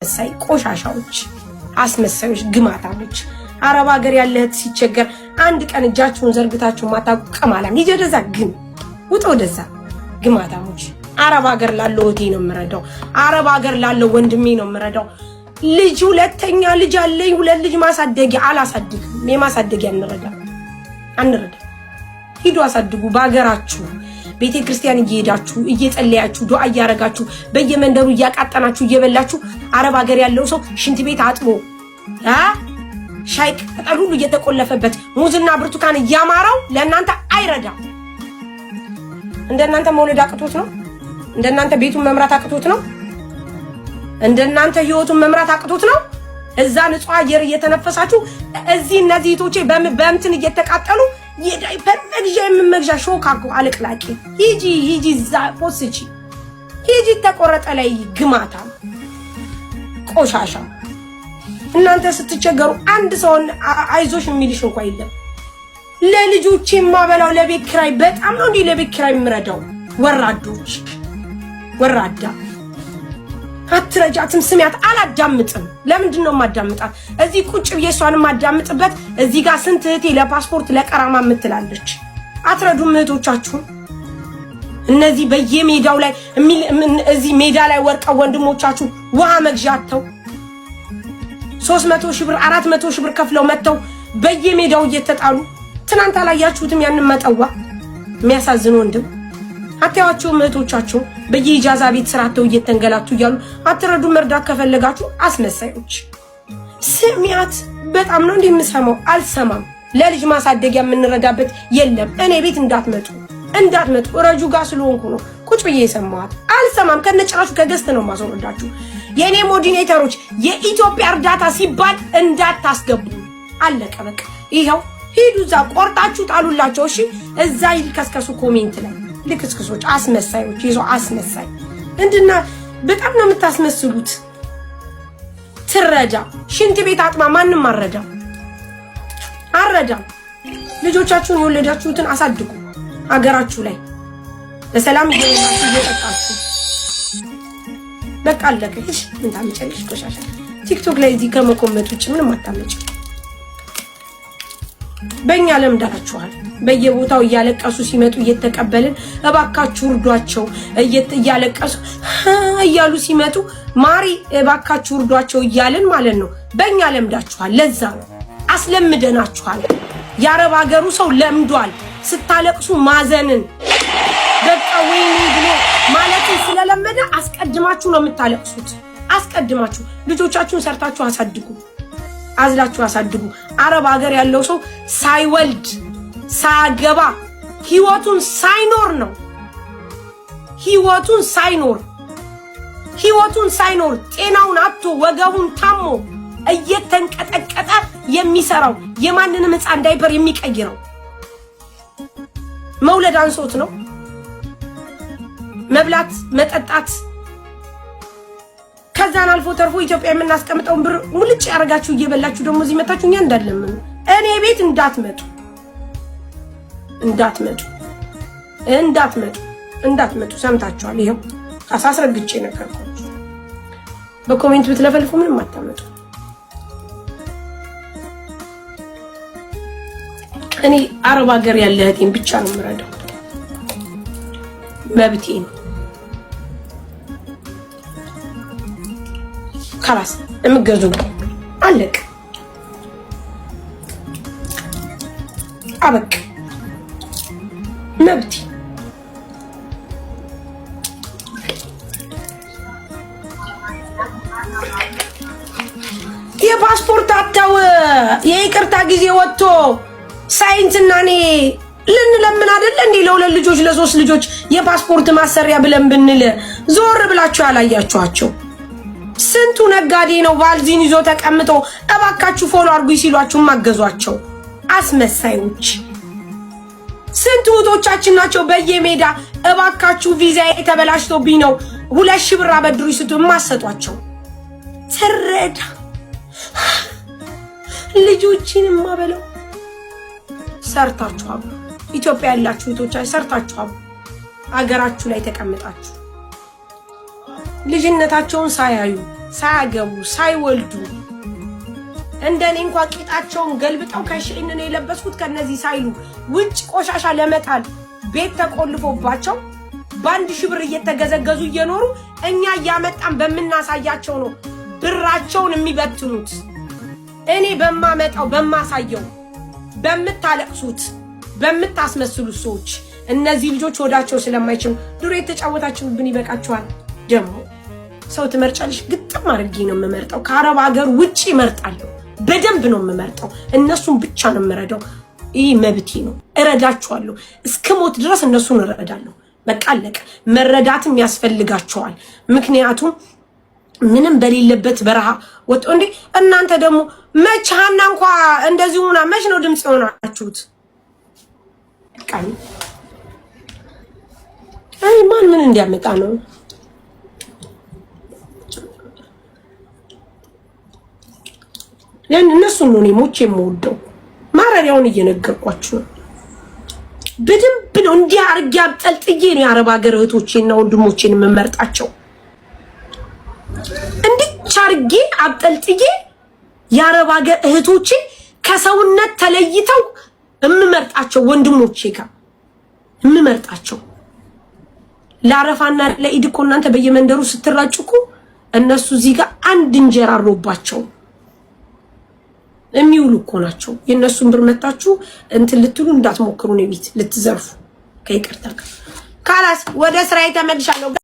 አስመሳይ ቆሻሻዎች፣ አስመሳዮች፣ ግማታሞች። አረብ ሀገር ያለህት ሲቸገር አንድ ቀን እጃችሁን ዘርግታችሁ ማታውቁ ቅማላም። ሂጂ ወደዛ፣ ግን ውጥ ወደዛ ግማታሞች። አረብ ሀገር ላለው እህቴ ነው የምረዳው። አረብ ሀገር ላለው ወንድሜ ነው የምረዳው። ልጅ ሁለተኛ ልጅ አለኝ። ሁለት ልጅ ማሳደጊያ አላሳድግም። የማሳደጊያ አንረዳ አንረዳ። ሂዱ አሳድጉ በሀገራችሁ። ቤተ ክርስቲያን እየሄዳችሁ እየጸለያችሁ ዱዓ እያረጋችሁ በየመንደሩ እያቃጠናችሁ እየበላችሁ አረብ ሀገር ያለው ሰው ሽንት ቤት አጥቦ ሻይ ቅጠል ሁሉ እየተቆለፈበት ሙዝና ብርቱካን እያማረው ለእናንተ አይረዳም። እንደናንተ መውለድ አቅቶት ነው? እንደናንተ ቤቱን መምራት አቅቶት ነው? እንደናንተ ህይወቱን መምራት አቅቶት ነው? እዛ ንጹህ አየር እየተነፈሳችሁ እዚህ እነዚህ እህቶቼ በእንትን እየተቃጠሉ የዳይፐር መግዣ የምመግዣ ሾካ እኮ አለቅላቂ። ሂጂ ሂጂ፣ እዛ ፖስቺ ሂጂ፣ ተቆረጠ ላይ ግማታ ቆሻሻ። እናንተ ስትቸገሩ አንድ ሰውን አይዞሽ የሚልሽ እንኳ የለም። ለልጆቼ የማበላው ለቤት ኪራይ በጣም ነው እንዲህ ለቤት ኪራይ የምረዳው። ወራዶች፣ ወራዳ አትረጃትም። ስሚያት፣ አላዳምጥም። ለምንድን ነው የማዳምጣት? እዚህ ቁጭ ብዬ እሷን የማዳምጥበት እዚህ ጋር ስንት እህቴ ለፓስፖርት ለቀራማ የምትላለች። አትረዱም እህቶቻችሁን። እነዚህ በየሜዳው ላይ እዚህ ሜዳ ላይ ወርቀው ወንድሞቻችሁ ውሃ መግዣ አጥተው 300 ሺህ ብር 400 ሺህ ብር ከፍለው መጥተው በየሜዳው እየተጣሉ ትናንት አላያችሁትም? ያንን መጠዋ የሚያሳዝን ወንድም አታያቸውም? እህቶቻቸው በየኢጃዛ ቤት ስራተው እየተንገላቱ እያሉ አትረዱ። መርዳት ከፈለጋችሁ አስመሳዮች። ስሚያት፣ በጣም ነው እንዲህ የምሰማው። አልሰማም። ለልጅ ማሳደጊያ የምንረዳበት የለም። እኔ ቤት እንዳትመጡ እንዳትመጡ። ረጁ ጋር ስለሆንኩ ነው ቁጭ ብዬ የሰማኋት። አልሰማም። ከነጭራሹ ከ guest ነው ማስወረዳችሁ። የእኔ moderator ኦች የኢትዮጵያ እርዳታ ሲባል እንዳታስገቡ። አለቀ በቃ። ይኸው ሂዱ፣ እዛ ቆርጣችሁ ጣሉላቸው። እሺ፣ እዛ ይልከስከሱ comment ላይ ልክስክሶች፣ አስመሳዮች፣ ይዞ አስመሳይ እንድና በጣም ነው የምታስመስሉት። ትረዳ ሽንት ቤት አጥባ ማንም አረዳ አረዳ። ልጆቻችሁን የወለዳችሁትን አሳድጉ። አገራችሁ ላይ በሰላም እየበላችሁ እየጠጣችሁ በቃ አለቀ። እሺ ምን ታመጫለሽ? ቆሻሻ ቲክቶክ ላይ እዚህ ከመኮመት ውጭ ምንም አታመጭም። በእኛ ለምዳችኋል። በየቦታው እያለቀሱ ሲመጡ እየተቀበልን እባካችሁ እርዷቸው እያለቀሱ እያሉ ሲመጡ ማሪ እባካችሁ እርዷቸው እያልን ማለት ነው። በእኛ ለምዳችኋል። ለዛ ነው አስለምደናችኋል። የአረብ ሀገሩ ሰው ለምዷል። ስታለቅሱ ማዘንን በቃ ወይኔ ብሎ ማለትን ስለለመደ አስቀድማችሁ ነው የምታለቅሱት። አስቀድማችሁ ልጆቻችሁን ሰርታችሁ አሳድጉ፣ አዝላችሁ አሳድጉ። አረብ ሀገር ያለው ሰው ሳይወልድ ሳያገባ ህይወቱን ሳይኖር ነው ህይወቱን ሳይኖር ህይወቱን ሳይኖር ጤናውን አጥቶ ወገቡን ታሞ እየተንቀጠቀጠ የሚሰራው የማንንም ሕፃን ዳይፐር የሚቀይረው መውለድ አንሶት ነው። መብላት መጠጣት፣ ከዛን አልፎ ተርፎ ኢትዮጵያ የምናስቀምጠውን ብር ሙልጭ ያደርጋችሁ እየበላችሁ ደግሞ እዚህ መታችሁ እኛ እንዳለምኑ እኔ ቤት እንዳትመጡ እንዳትመጡ እንዳትመጡ እንዳትመጡ። ሰምታችኋል። ይኸው አስረግጬ ነገርኳችሁ። በ comment ብትለፈልፉ ምንም አታመጡ። እኔ አረብ ሀገር ያለ እህቴን ብቻ ነው የምረዳው፣ መብቴ ነው። خلاص የምገዙ አለቅ አበቅ መብቴ። የፓስፖርት አታው የይቅርታ ጊዜ ወጥቶ ሳይንስና እኔ ልንለምን አይደለ እንዴ? ለሁለት ልጆች ለሶስት ልጆች የፓስፖርት ማሰሪያ ብለን ብንል ዞር ብላችሁ ያላያችኋቸው ስንቱ ነጋዴ ነው ባልዚን ይዞ ተቀምጦ እባካችሁ follow አድርጉኝ ሲሏችሁ ማገዟቸው አስመሳዮች። ስንት እህቶቻችን ናቸው በየሜዳ እባካችሁ ቪዛ የተበላሽቶብኝ ነው 2000 ብር አበድሩኝ ስቱ የማሰጧቸው። ትረዳ ልጆችን ማበለው ሰርታችሁ ኢትዮጵያ ያላችሁ እህቶቻችን ሰርታችሁ አገራችሁ ላይ ተቀምጣችሁ ልጅነታቸውን ሳያዩ ሳያገቡ ሳይወልዱ እንደኔ እንኳ ቂጣቸውን ገልብጠው ከ SHEIN ነው የለበስኩት ከነዚህ ሳይሉ ውጭ ቆሻሻ ለመጣል ቤት ተቆልፎባቸው በ1,000 ብር እየተገዘገዙ እየኖሩ እኛ እያመጣን በምናሳያቸው ነው ብራቸውን የሚበትኑት። እኔ በማመጣው በማሳየው በምታለቅሱት በምታስመስሉት ሰዎች እነዚህ ልጆች ወዳቸው ስለማይችሉ ድሮ የተጫወታችሁብን ይበቃችኋል። ደግሞ ሰው ትመርጫለሽ? ግጥም አድርጌ ነው የምመርጠው። ከአረብ ሀገር ውጭ እመርጣለሁ። በደንብ ነው የምመርጠው። እነሱን ብቻ ነው የምረዳው። ይህ መብቴ ነው። እረዳችኋለሁ። እስከ ሞት ድረስ እነሱን እረዳለሁ። በቃ አለቀ። መረዳትም ያስፈልጋቸዋል። ምክንያቱም ምንም በሌለበት በረሃ ወጥ እንዴ! እናንተ ደግሞ መች ሀና እንኳ እንደዚህ ሆና መች ነው ድምፅ የሆናችሁት? አይ ማን ምን እንዲያመጣ ነው? ያን እነሱን ነው እኔ ሞቼ የምወደው። ማረሪያውን እየነገርኳችሁ ነው። በደንብ ነው እንዲህ አርጌ አብጠልጥዬ ነው የአረብ ሀገር እህቶቼና ወንድሞቼን የምመርጣቸው። እንዲች አርጌ አብጠልጥዬ የአረብ ሀገር እህቶቼ ከሰውነት ተለይተው የምመርጣቸው ወንድሞቼ ጋር የምመርጣቸው ለአረፋና ለኢድ እኮ እናንተ በየመንደሩ ስትራጩ እኮ እነሱ እዚህ ጋር አንድ እንጀራ አሮባቸው የሚውሉ እኮ ናቸው። የእነሱን ብር መታችሁ እንትን ልትሉ እንዳትሞክሩ ነው፣ ቤት ልትዘርፉ። ከይቅርታ خلاص ወደ ስራዬ ተመልሻለሁ።